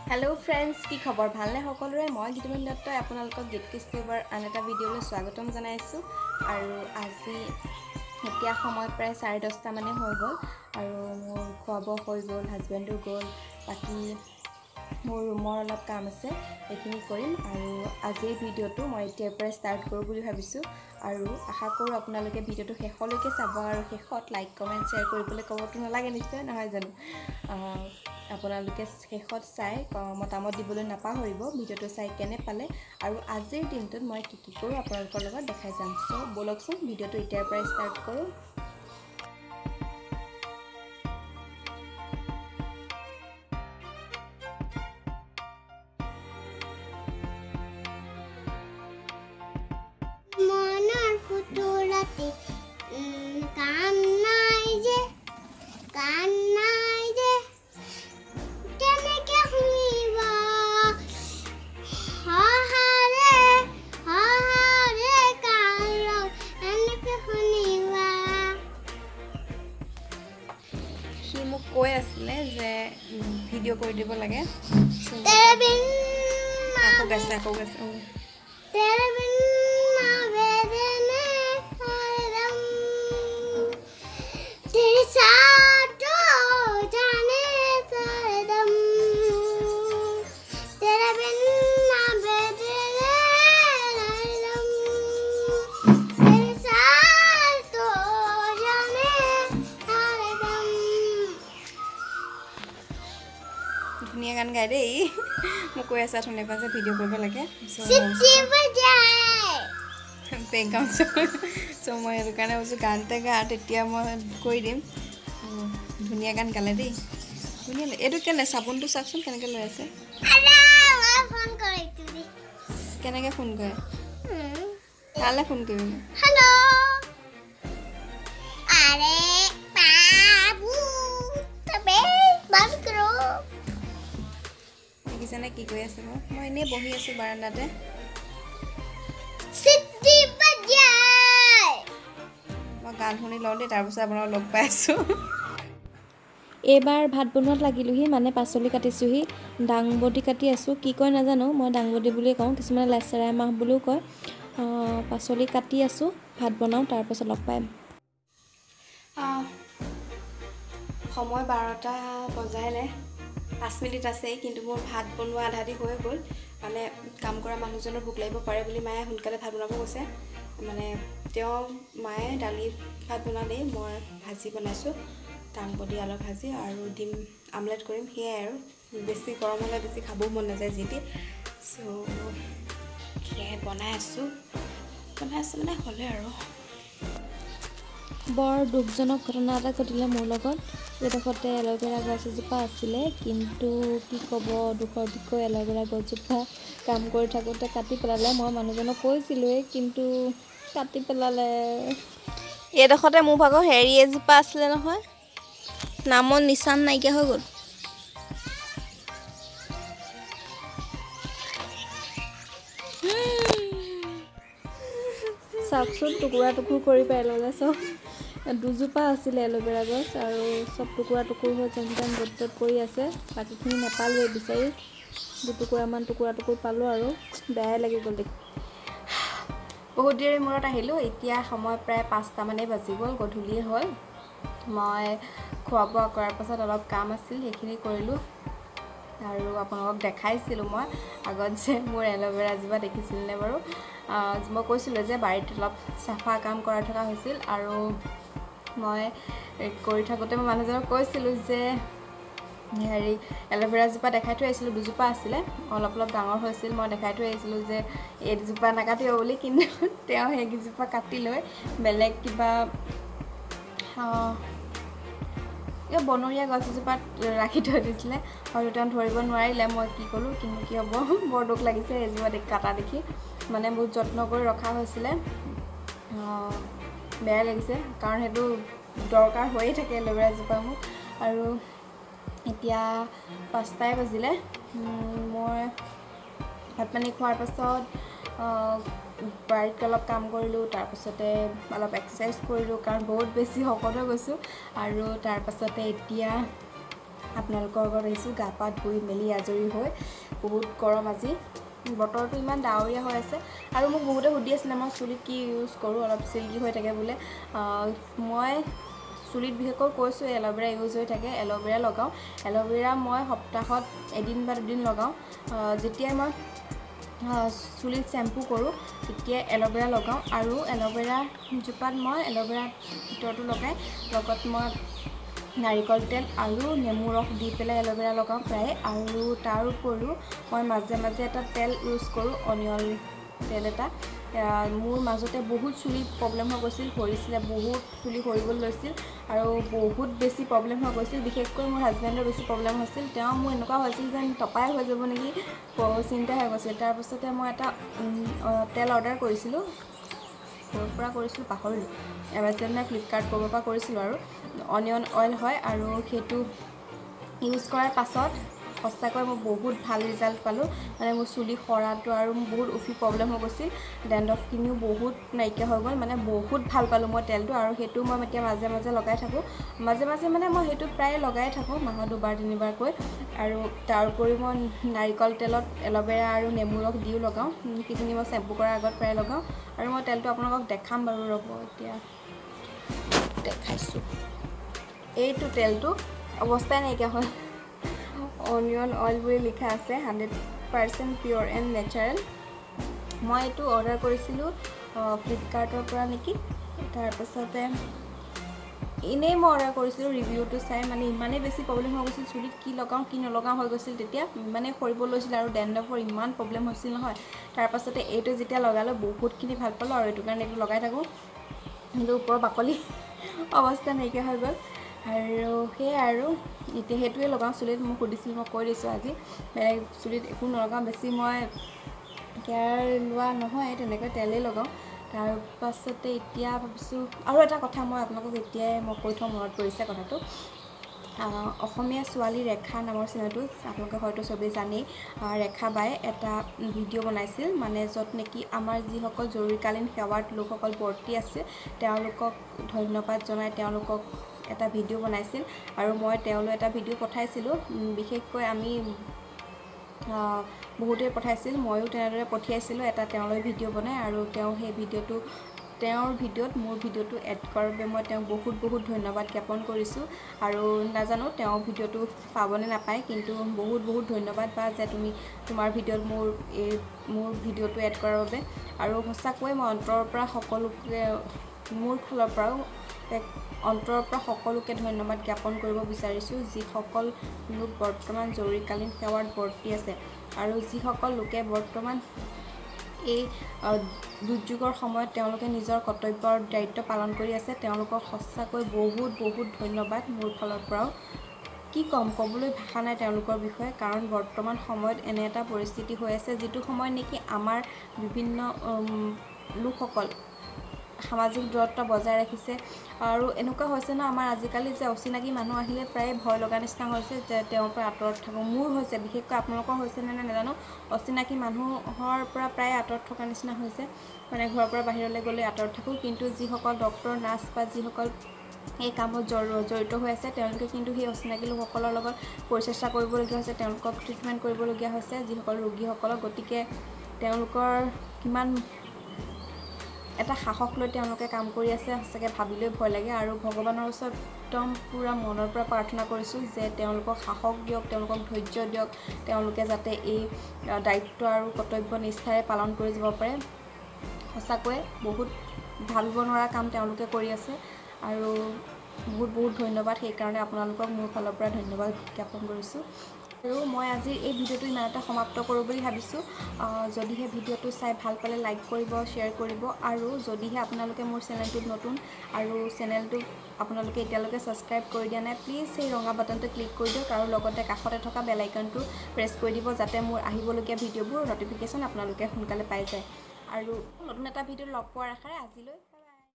Hello' friends, কি খবৰ? ভালনে সকলোৰে? মই গীতুমণি দত্তই আপোনালোকক গীতকিছ টিউবৰ আন এটা ভিডিঅ'লৈ স্বাগতম জনাইছোঁ। আৰু আজি এতিয়া সময় প্ৰায় 10:30 মানে হৈ গ'ল আৰু মোৰ খোৱা বোৱা হৈ গ'ল, হাজবেণ্ডো গ'ল, বাকী মোৰ ৰুমৰ অলপ কাম আছে, সেইখিনি কৰিম। আৰু আজিৰ ভিডিঅ'টো মই এতিয়াৰ পৰাই ষ্টাৰ্ট কৰোঁ বুলি ভাবিছোঁ আৰু আশা কৰোঁ আপোনালোকে ভিডিঅ'টো শেষলৈকে চাব আৰু শেষত লাইক, কমেণ্ট, শ্বেয়াৰ কৰিবলৈ ক'বতো নালাগে নিশ্চয়, নহয় জানো? আপোনালোকে শেষত চাই মতামত দিবলৈ নাপাহৰিব ভিডিঅ'টো চাই কেনে পালে আৰু আজিৰ দিনটোত মই কি কি কৰোঁ আপোনালোকৰ লগত দেখাই যাম। চ' ব'লকচোন, ভিডিঅ'টো এতিয়াৰ পৰাই ষ্টাৰ্ট কৰোঁ। মনৰ পুতুলাতে কাণ নাই যে, কাণ নাই যে, কেনেকে শুনিবা? সহাৰে সহাৰে কাণ এনেকে শুনিবা। সি মোক কৈ আছিলে যে ভিডিঅ' কৰি দিব লাগে। तेरे बिन আকৌ গাইছে, আকৌ গাইছে, অঁ। तेरे बिन बेदने हरदम, तेरे साथ जो जाने सरदम, तेरे बिन बेदने हरदम, तेरे साथ तो जाने हरदम। ধুনীয়া গান গাই দেই। মোক কৈ আছে অথনিৰ পৰা যে ভিডিঅ' কৰিব লাগে। सिटी बजाए। বেকগ্ৰাউণ্ড চ', মই সেইটো কাৰণে কৈছোঁ গানতে গা, তেতিয়া মই কৰি দিম। ধুনীয়া গান গালে দেই, ধুনীয়া। এইটো কেনে চাবোনটো চাওকচোন, কেনেকৈ লৈ আছে। আৰে মই ফোন কৰিছোঁ। কেনেকৈ ফোন কৰে? কালে ফোন কৰিবি? হেল্ল', अरे बाबू, तबे बंद करो। দেখিছেনে কি কৰি আছে বাৰু? মই এনেই বহি আছোঁ বাৰাণ্ডাতে। सिटी बजाए। মই গান শুনি লওঁ দেই, তাৰপিছত আপোনাক লগ পাই আছোঁ। এইবাৰ ভাত বনোৱাত লাগিলোহি, মানে পাচলি কাটিছোঁহি। দাংবডি কাটি আছোঁ। কি কয় নাজানো, মই দাংবডি বুলিয়ে কওঁ, কিছুমানে লেচেৰা মাহ বুলিও কয়। পাচলি কাটি আছোঁ, ভাত বনাওঁ, তাৰপাছত লগ পাম। সময় 12টা বজাইলে 5 মিনিট আছেই, কিন্তু মোৰ ভাত বনোৱা আধা আধি হৈ গ'ল। মানে কাম কৰা মানুহজনৰ ভোক লাগিব পাৰে বুলি মায়ে সোনকালে ভাত বনাব কৈছে। মানে তেওঁ মায়ে দালি ভাত বনালেই, মই ভাজি বনাইছোঁ, দাংবডি আলু ভাজি আৰু ডিম আমলেট কৰিম, সেয়াই আৰু। বেছি গৰম হ'লে বেছি খাবও মন নাযায় যি টি। চ' সেয়াই বনাই আছোঁ, বনাই আছোঁ মানে হ'লে আৰু। বৰ দুখজনক ঘটনা এটা ঘটিলে মোৰ লগত। এইডোখৰতে এল'ভেৰা গছ এজোপা আছিলে, কিন্তু কি ক'ব, দুখৰ বিষয়, এল'ভেৰা গছজোপা কাম কৰি থাকোঁতে কাটি পেলালে। মই মানুহজনক কৈছিলোঁৱেই, কিন্তু কাটি পেলালে। এইডোখৰতে মোৰ ভাগৰ হেৰি এজোপা আছিলে নহয়, নামৰ নিচান নাইকিয়া হৈ গ'ল। চাওকচোন, টুকুৰা টুকুৰ কৰি পেলালে চব। দুজোপা আছিলে এল'ভেৰা গছ আৰু চব টুকুৰা টুকুৰ হৈ যেন তেন য'ত ত'ত পৰি আছে। বাকীখিনি নাপালোৱে বিচাৰি, দুটুকুৰামান টুকুৰা টুকুৰ পালোঁ আৰু বেয়াই লাগি গ'ল দেখি। বহুত দেৰিৰ মূৰত আহিলোঁ। এতিয়া সময় প্ৰায় 5টামানেই বাজি গ'ল, গধূলিয়ে হ'ল। মই খোৱা বোৱা কৰাৰ পাছত অলপ কাম আছিল, সেইখিনি কৰিলোঁ। আৰু আপোনালোকক দেখাইছিলোঁ মই আগত যে মোৰ এল'ভেৰা জোপা, দেখিছিলনে বাৰু? মই কৈছিলোঁ যে বাৰীত অলপ চাফা কাম কৰাই থকা হৈছিল আৰু মই কৰি থাকোঁতে মই মানুহজনক কৈছিলোঁ যে হেৰি এল'ভেৰা জোপা দেখাই থৈ আহিছিলোঁ। দুজোপা আছিলে, অলপ অলপ ডাঙৰ হৈছিল। মই দেখাই থৈ আহিছিলোঁ যে এই দুজোপা নাকাটিব বুলি, কিন্তু তেওঁ সেইকেইজোপা কাটি লৈ বেলেগ কিবা এই বনৰীয়া গছ এজোপাত ৰাখি থৈ দিছিলে। হয়তো তেওঁ ধৰিব নোৱাৰিলে মই কি ক'লোঁ, কিন্তু কি হ'ব, বৰ দুখ লাগিছে এইজোপা কাটা দেখি। মানে বহুত যত্ন কৰি ৰখা হৈছিলে, বেয়াই লাগিছে, কাৰণ সেইটো দৰকাৰ হৈয়ে থাকে এল'ভেৰা জোপা মোক। আৰু এতিয়া 5টাই বাজিলে। মই ভাত পানী খোৱাৰ পাছত বাৰীত অলপ কাম কৰিলোঁ, তাৰপাছতে অলপ এক্সাৰচাইজ কৰিলোঁ, কাৰণ বহুত বেছি শকত হৈ গৈছোঁ। আৰু তাৰপাছতে এতিয়া আপোনালোকৰ ঘৰত আহিছোঁ গা পা ধুই মেলি আজৰি হৈ। বহুত গৰম আজি, বতৰটো ইমান ডাৱৰীয়া হৈ আছে। আৰু মোক বহুতে সুধি আছিলে মই চুলিত কি ইউজ কৰোঁ, অলপ চিল্কি হৈ থাকে বোলে। মই চুলিত বিশেষকৈ কৈছোঁ এল'ভেৰা ইউজ হৈ থাকে, এল'ভেৰা লগাওঁ। এল'ভেৰা মই সপ্তাহত এদিন বা দুদিন লগাওঁ। যেতিয়াই মই চুলিত শ্বেম্পু কৰোঁ তেতিয়াই এল'ভেৰা লগাওঁ। আৰু এল'ভেৰা জোপাত মই এল'ভেৰা ভিতৰটো লগাই লগত মই নাৰিকল তেল আৰু নেমু ৰস দি পেলাই এল'ভেৰা লগাওঁ প্ৰায়। আৰু তাৰ উপৰিও মই মাজে মাজে এটা তেল ইউজ কৰোঁ, অনিয়ন তেল এটা। মোৰ মাজতে বহুত চুলি প্ৰব্লেম হৈ গৈছিল, সৰিছিলে, বহুত চুলি সৰিবলৈ লৈছিল আৰু বহুত বেছি প্ৰব্লেম হৈ গৈছিল। বিশেষকৈ মোৰ হাজবেণ্ডৰ বেছি প্ৰব্লেম হৈছিল। তেওঁ মোৰ এনেকুৱা হৈছিল যেন টপাই হৈ যাব নেকি, চিন্তা হৈ গৈছিল। তাৰপাছতে মই এটা তেল অৰ্ডাৰ কৰিছিলোঁ, ক'ৰ পৰা কৰিছিলোঁ পাহৰিলোঁ, এমাজন নে ফ্লিপকাৰ্ট ক'ৰবাৰ পৰা কৰিছিলোঁ। আৰু অনিয়ন অইল হয়, আৰু সেইটো ইউজ কৰাৰ পাছত সঁচাকৈ মই বহুত ভাল ৰিজাল্ট পালোঁ। মানে মোৰ চুলি সৰাটো আৰু মোৰ বহুত উফি প্ৰব্লেম হৈ গৈছিল, ডেণ্ড্ৰফখিনিও বহুত নাইকিয়া হৈ গ'ল। মানে বহুত ভাল পালোঁ মই তেলটো। আৰু সেইটো মই এতিয়া মাজে মাজে লগাই থাকোঁ, মাজে মাজে মানে মই সেইটো প্ৰায় লগাই থাকোঁ, মাহত দুবাৰ তিনিবাৰকৈ। আৰু তাৰ উপৰিও মই নাৰিকল তেলত এল'ভেৰা আৰু নেমু ৰস দিও লগাওঁ, সেইখিনি মই শ্বেম্পু কৰাৰ আগত প্ৰায় লগাওঁ। আৰু মই তেলটো আপোনালোকক দেখাম বাৰু, ৰ'ব এতিয়া দেখাইছোঁ। এইটো তেলটো অৱস্থাই নাইকিয়া হ'ল। অনিয়ন অইল বুলি লিখা আছে, 100% পিয়'ৰ এণ্ড নেচাৰেল। মই এইটো অৰ্ডাৰ কৰিছিলোঁ ফ্লিপকাৰ্টৰ পৰা নেকি। তাৰপাছতে এনেই মই অৰ্ডাৰ কৰিছিলোঁ ৰিভিউটো চাই। মানে ইমানেই বেছি প্ৰব্লেম হৈ গৈছিল চুলিত, কি লগাওঁ কি নলগাওঁ হৈ গৈছিল তেতিয়া, ইমানেই সৰিব লৈছিল আৰু ডেণ্ড্ৰফৰ ইমান প্ৰব্লেম হৈছিল নহয়। তাৰপাছতে এইটো যেতিয়া লগালোঁ বহুতখিনি ভাল পালোঁ আৰু এইটো কাৰণে এইটো লগাই থাকোঁ। কিন্তু ওপৰৰ বাকলি অৱস্থা নাইকিয়া হৈ গ'ল। আৰু সেয়াই আৰু এতিয়া সেইটোৱে লগাওঁ চুলিত। মোক সুধিছিল, মই কৈ দিছোঁ আজি বেলেগ চুলিত একো নলগাওঁ, বেছি মই কেয়াৰ লোৱা নহয়, তেনেকৈ তেলেই লগাওঁ। তাৰপাছতে এতিয়া ভাবিছোঁ আৰু এটা কথা মই আপোনালোকক এতিয়াই মই কৈ থওঁ, মনত পৰিছে কথাটো। অসমীয়া ছোৱালী ৰেখা নামৰ চেনেলটো আপোনালোকে হয়তো চবেই জানেই। ৰেখা বাই এটা ভিডিঅ' বনাইছিল, মানে য'ত নেকি আমাৰ যিসকল জৰুৰীকালীন সেৱাত লোকসকল ভৰ্তি আছে তেওঁলোকক ধন্যবাদ জনাই তেওঁলোকক এটা ভিডিঅ' বনাইছিল। আৰু মই তেওঁলৈ এটা ভিডিঅ' পঠাইছিলোঁ। বিশেষকৈ আমি বহুতেই পঠাইছিল, ময়ো তেনেদৰে পঠিয়াইছিলোঁ এটা তেওঁলৈ ভিডিঅ' বনাই। আৰু তেওঁ সেই ভিডিঅ'টো, তেওঁৰ ভিডিঅ'ত মোৰ ভিডিঅ'টো এড কৰাৰ বাবে মই তেওঁক বহুত বহুত ধন্যবাদ জ্ঞাপন কৰিছোঁ। আৰু নাজানো তেওঁ ভিডিঅ'টো পাবনে নাপায়, কিন্তু বহুত বহুত ধন্যবাদ বা যে তুমি তোমাৰ ভিডিঅ'ত মোৰ ভিডিঅ'টো এড কৰাৰ বাবে। আৰু সঁচাকৈ মই অন্তৰৰ পৰা সকলোকে, মোৰ ফালৰ পৰাও এক অন্তৰৰ পৰা সকলোকে ধন্যবাদ জ্ঞাপন কৰিব বিচাৰিছোঁ, যিসকল লোক বৰ্তমান জৰুৰীকালীন সেৱাত ভৰ্তি আছে আৰু যিসকল লোকে বৰ্তমান এই দুৰ্যোগৰ সময়ত তেওঁলোকে নিজৰ কৰ্তব্য আৰু দায়িত্ব পালন কৰি আছে, তেওঁলোকক সঁচাকৈ বহুত বহুত ধন্যবাদ মোৰ ফালৰ পৰাও। কি ক'ম, ক'বলৈ ভাষা নাই তেওঁলোকৰ বিষয়ে। কাৰণ বৰ্তমান সময়ত এনে এটা পৰিস্থিতি হৈ আছে যিটো সময়ত নেকি আমাৰ বিভিন্ন লোকসকল সামাজিক দূৰত্ব বজাই ৰাখিছে। আৰু এনেকুৱা হৈছে ন আমাৰ আজিকালি যে অচিনাকি মানুহ আহিলে প্ৰায়ে ভয় লগা নিচিনা হৈছে যে তেওঁৰ পৰা আঁতৰত থাকোঁ। মোৰ হৈছে, বিশেষকৈ আপোনালোকৰ হৈছে নে নাই নাজানো, অচিনাকি মানুহৰ পৰা প্ৰায়ে আঁতৰত থকা নিচিনা হৈছে। মানে ঘৰৰ পৰা বাহিৰলৈ গ'লে আঁতৰত থাকোঁ। কিন্তু যিসকল ডক্টৰ, নাৰ্ছ বা যিসকল এই কামত জড়িত হৈ আছে তেওঁলোকে কিন্তু সেই অচিনাকি লোকসকলৰ লগত পৰিচৰ্যা কৰিবলগীয়া হৈছে, তেওঁলোকক ট্ৰিটমেণ্ট কৰিবলগীয়া হৈছে যিসকল ৰোগীসকলক। গতিকে তেওঁলোকৰ কিমান এটা সাহস লৈ তেওঁলোকে কাম কৰি আছে, সঁচাকৈ ভাবিলৈ ভয় লাগে। আৰু ভগৱানৰ ওচৰত একদম পূৰা মনৰ পৰা প্ৰাৰ্থনা কৰিছোঁ যে তেওঁলোকক সাহস দিয়ক, তেওঁলোকক ধৈৰ্য দিয়ক, তেওঁলোকে যাতে এই দায়িত্ব আৰু কৰ্তব্য নিষ্ঠাৰে পালন কৰি যাব পাৰে। সঁচাকৈয়ে বহুত ভাবিব নোৱাৰা কাম তেওঁলোকে কৰি আছে আৰু বহুত বহুত ধন্যবাদ। সেইকাৰণে আপোনালোকক মোৰ ফালৰ পৰা ধন্যবাদ জ্ঞাপন কৰিছোঁ। আৰু মই আজিৰ এই ভিডিঅ'টো ইমানতে সমাপ্ত কৰোঁ বুলি ভাবিছোঁ। যদিহে ভিডিঅ'টো চাই ভাল পালে লাইক কৰিব, শ্বেয়াৰ কৰিব। আৰু যদিহে আপোনালোকে মোৰ চেনেলটোত নতুন আৰু চেনেলটো আপোনালোকে এতিয়ালৈকে ছাবস্ক্ৰাইব কৰি দিয়া নাই, প্লিজ সেই ৰঙা বাটনটো ক্লিক কৰি দিয়ক আৰু লগতে কাষতে থকা বেল আইকনটো প্ৰেছ কৰি দিব, যাতে মোৰ আহিবলগীয়া ভিডিঅ'বোৰ ন'টিফিকেশ্যন আপোনালোকে সোনকালে পাই যায়। আৰু নতুন এটা ভিডিঅ' লগ পোৱাৰ আশাৰে আজিলৈ